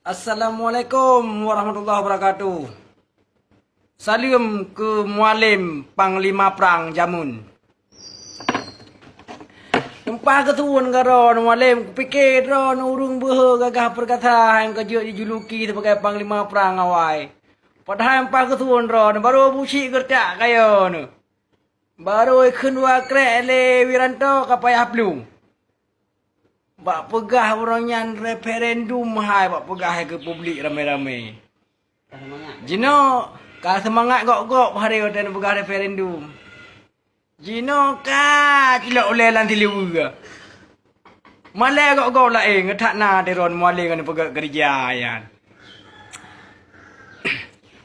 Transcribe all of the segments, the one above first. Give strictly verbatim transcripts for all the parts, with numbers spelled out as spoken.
Assalamualaikum warahmatullahi wabarakatuh. Saleuem keu Mualem Panglima Prang jameun. Teumpat keusuon keu droeneuh Mualem, kupike droeneuh ureuëng beuhe gagah peurkasa nyang ka jeuet jijuluki sibagai Panglima Prang awai. Padahai teumpat keusuon droeneuh barô bucik geureutak kayée neuh. Barô ikheun dua krek lé Wiranto ka payah plueng. Bak peugah uroe nyan referendum hai bak peugah hai keu publik ramé-ramé. Jinoe ka seumangat gop-gop hari watée neupeugah referendum. Jinoe ka cilok ulée lam tileue. Malée gop-gop laén ngeuthat na di droeneuh Mualem ngon peugét keureuja nyan.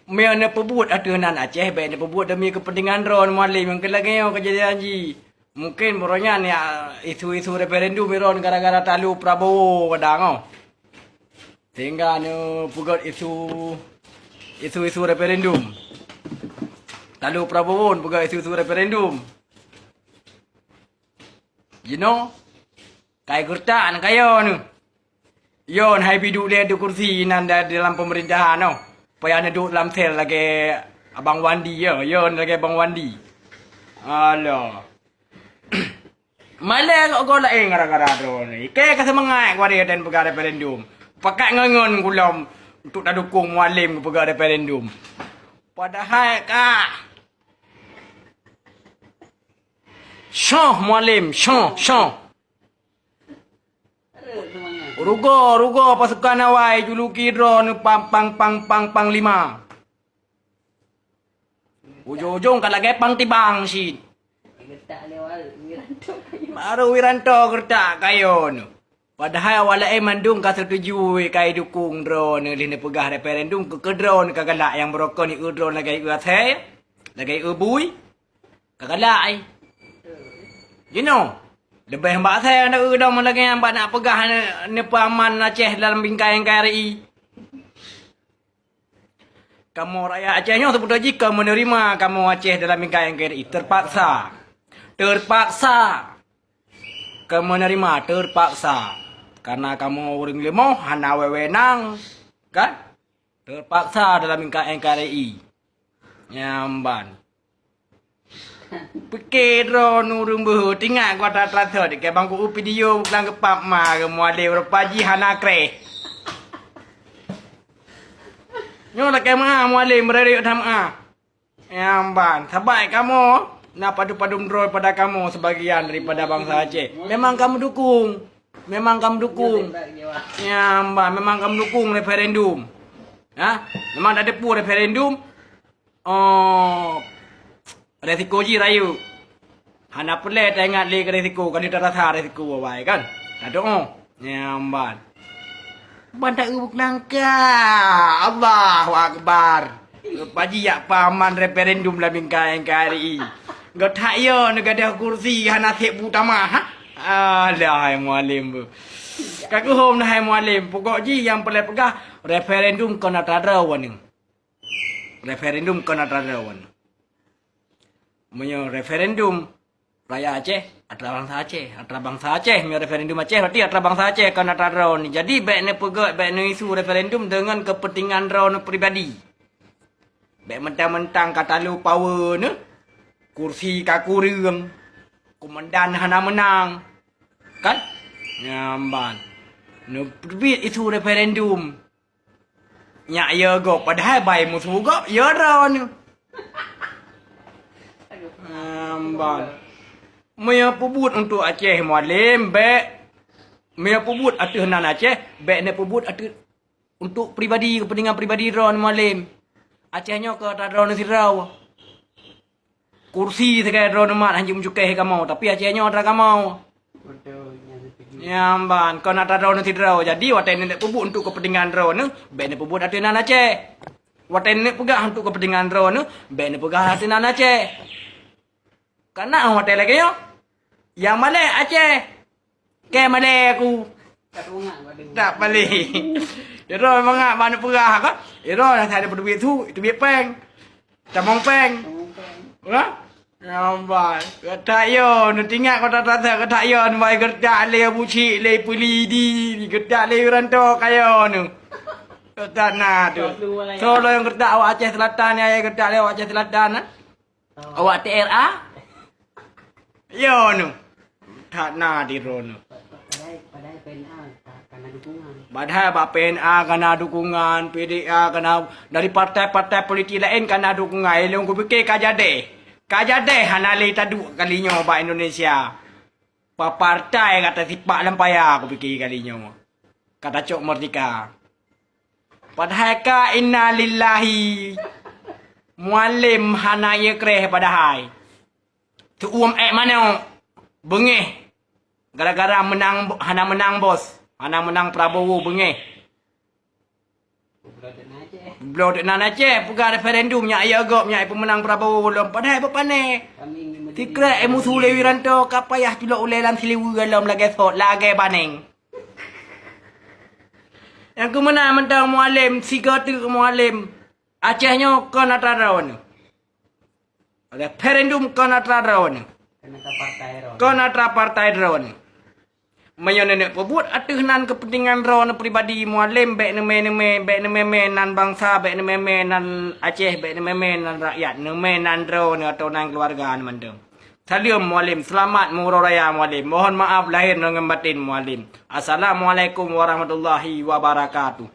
Meunyoe neupeubuet ateueh nan Aceh, bék neupeubuet demi keupeuntengan droeneuh Mualem nyang keu lagée nyoe keujadian jih. Mungken baroe nyan ya isu-isu referendum droeneuh gara-gara talu Prabowo kadang oh. Sehingga neupeugét isu isu-isu referendum. Talu Prabowo neupeugét isu-isu referendum. Jinoe kai geureutak neuh kayée neuh. Yon hai biduek lé di kursi nan da- dalam pemerintahan noh. Payah neuduek lam sel lagée Abang Wandi ya, yon lagée Abang Wandi. Alah. Malée gok-gok laén gara-gara droeneuh. Ikée ka seumangat kuari dan peugah referendum. Pakat ngon-ngon gulom untuk tadukong Mualem peugah referendum. Padahai ka Soh Mualem, soh, soh. Rugoe, rugoe pasukan awai juluki droeneuh pang pang pang pang panglima. Ujong-ujong ka lagée pang tibang cit. Baru Wiranto geureutak kayée neuh. Padahai awak laén mandum ka seutuju ka idukong droeneuh lheueh neupeugah referendum keu keu droeneuh ka galak nyang beurokon ieu droeneuh lagée ieu asée, lagée ieu bui. Ka galak ai. Jinoe, leubeh bak asée na eu dong lagée nyang bak nak peugah neupeuaman Aceh dalam bingkai N K R I. Kamoe rakyat Aceh nyoe seubeutôi jih ka meuneurima kamoe Aceh dalam bingkai N K R I terpaksa. Terpaksa. Ka meuneurima terpaksa. Karena kamoe ureuëng leumoh hana wewenang, kan? Terpaksa dalam bingkai N K R I. Nyamban. Pike droeneuh ureuëng beuhe, tingat kuat that-that thot, keu bangku u video bukang geupap ma keu Mualem rupa jih hana kreh. Nyoe lakée meu'ah Mualem beureuek that meu'ah. Nyamban, sabai kamoe na padum-padum droe pada kamoe sebagian daripada bansa Aceh. Memang kamoe dukung. Memang kamoe dukung. Nyamban, memang kamoe dukung referendum. Ha? Memang dak depu referendum. Oh, resiko jih rayeuk. Hana peureulée taingat lé keu resiko, ka lheueh tarasa resiko awai kan. Tadoe. Nyamban. Ban ta-eu buknangka. Allahu Akbar. Paji yak paman referendum lam bingkai N K R I. Geutak yo neugadah kursi hana sép bu tamah. Ha? Alah hai Mualem bu. Ka keuhom nah hai Mualem. Pokok jih nyang peureulée peugah referendum kon atra droe waneueng. Referendum kon atra droe. Meunyoe referendum rakyat Aceh, atra bansa Aceh, atra bansa Aceh. Meunyoe referendum Aceh berarti atra bansa Aceh kon atra droe. Jadi bék neupeugét, bék neuisu referendum deungon keupeuntengan droe pribadi. Bék mentang-mentang ka talu power neuh, kursi ka kureueng, komandan hana meunang. Kan? Nyamban. Neuteubiet isu referendum. Nyak yo gob padahai bai musoh gob yo droeneuh. Nyamban. Meunyoe peubuet untuk Aceh Mualem bék. Meunyoe peubuet ateueh nan Aceh bék neupeubuet ateueh untuk pribadi, keupeuntengan pribadi droeneuh Mualem. Aceh nyoe keu atra droeneuh sidroe. Kursi sagai droeneuh mat hanjeuet meucukéh kamoe, tapi Aceh nyoe atra kamoe. Nyamban, kon atra droeneuh sidroe. Jadi watée nenek peubuet untuk keupeuntengan droeneuh, bék neupeubuet ateueh nan Aceh. Watée nenek peugah untuk keupeuntengan droeneuh, bék neupeugah ateueh nan Aceh. Kana watée lagée nyoe, nyang malée Aceh. Kée malée aku. Tak paléh. Iro mangat bak aneuk peugah ka. Iro dah ada peuduit su, itu biet péng. Tamong péng. Ha? Nambai. Kata yo, nu tingat kota tata kata yo, nu bai gertak lé bucik lé pulidi, gertak lé uranto kayo nu. Ka na tu. Soe lôn nyang geutak awak Aceh Selatan, ya, ya geutak lé awak Aceh Selatan, eh? Awak T R A? Yo nu. That na di droeneuh. Padahai, padahai P N A ka, ka na dukungan. Padahai bak P N A ka na dukungan, P D A ka na, dari partai-partai politik laén ka na dukungan. Eh, lôn kupike ka jadeh. Ka jadeh hana lé taduek kali nyoe bak Indonesia. Pa-, partai ka tasipak lam paya kupike kali nyoe. Ka tacok merdeka. Padahai ka innalillahi. Mualem hana ie kreh padahai. Teuuem ék manok. Beungéh. Gara-gara menang, hana menang bos. Hana menang Prabowo beungéh. Bloe teuk nan Aceh, peugah referendum nyak ie gob nyak peumeunang Prabowo lom. Padahai beupané. Sikrek ému su lé Wiranto ka payah culok ulée lam siliweue lom lagée sot, lagée baneng. Nyang keumeunang mantong Mualem, sigoe teuk Mualem. Aceh nyoe kon atra droeneuh. Referendum kon atra droeneuh. Kon atra partai droeneuh. Meunyoe neuneuk peubuet ateueh nan keupeuntengan droeneuh pribadi Mualem, bék neumé-neumé, bék neumé-mé nan bansa, bék neumé-mé nan Aceh, bék neumé-mé nan rakyat, neumé nan droeneuh atau nan keuluwarga neuh mantong. Saleuem Mualem, seulamat meuuroe raya Mualem. Mohon maaf lahé ngon baten Mualem. Assalamualaikum warahmatullahi wabarakatuh.